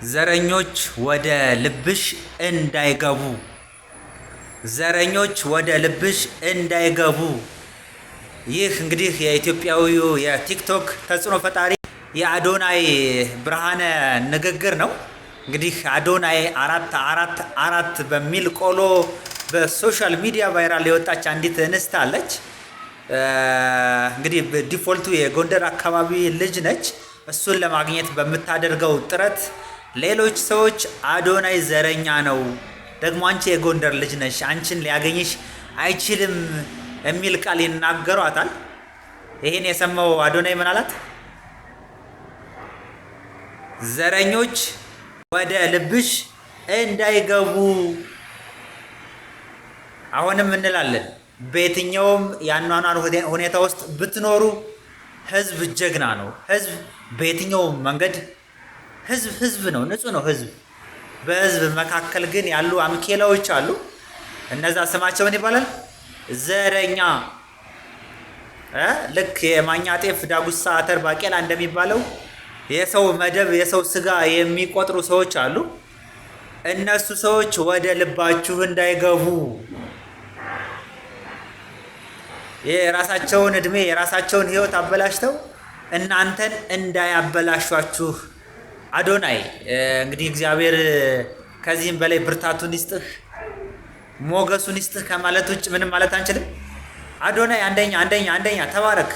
ዘረኞች ወደ ልብሽ እንዳይገቡ፣ ዘረኞች ወደ ልብሽ እንዳይገቡ። ይህ እንግዲህ የኢትዮጵያዊው የቲክቶክ ተጽዕኖ ፈጣሪ የአዶናይ ብርሃነ ንግግር ነው። እንግዲህ አዶናይ 444 በሚል ቆሎ በ social media viral የወጣች አንዲት እንስት አለች። እንግዲህ default ኡ የጎንደር አካባቢ ልጅ ነች። እሱን ለማግኘት በምታደርገው ጥረት ሌሎች ሰዎች አዶናይ ዘረኛ ነው፣ ደግሞ አንቺ የጎንደር ልጅ ነሽ፣ አንቺን ሊያገኝሽ አይችልም የሚል ቃል ይናገሯታል። ይህን የሰማው አዶናይ ምን አላት? ዘረኞች ወደ ልብሽ እንዳይገቡ። አሁንም እንላለን፣ በየትኛውም የአኗኗር ሁኔታ ውስጥ ብትኖሩ ህዝብ ጀግና ነው። ህዝብ በየትኛውም መንገድ ህዝብ ህዝብ ነው፣ ንጹህ ነው ህዝብ። በህዝብ መካከል ግን ያሉ አምኬላዎች አሉ። እነዛ ስማቸው ምን ይባላል? ዘረኛ። ልክ የማኛ ጤፍ፣ ዳጉሳ፣ አተር፣ ባቄላ እንደሚባለው የሰው መደብ የሰው ስጋ የሚቆጥሩ ሰዎች አሉ። እነሱ ሰዎች ወደ ልባችሁ እንዳይገቡ፣ የራሳቸውን እድሜ የራሳቸውን ህይወት አበላሽተው እናንተን እንዳያበላሿችሁ። አዶናይ እንግዲህ እግዚአብሔር ከዚህም በላይ ብርታቱን ይስጥህ፣ ሞገሱን ይስጥህ ከማለት ውጭ ምንም ማለት አንችልም። አዶናይ አንደኛ አንደኛ አንደኛ፣ ተባረክ።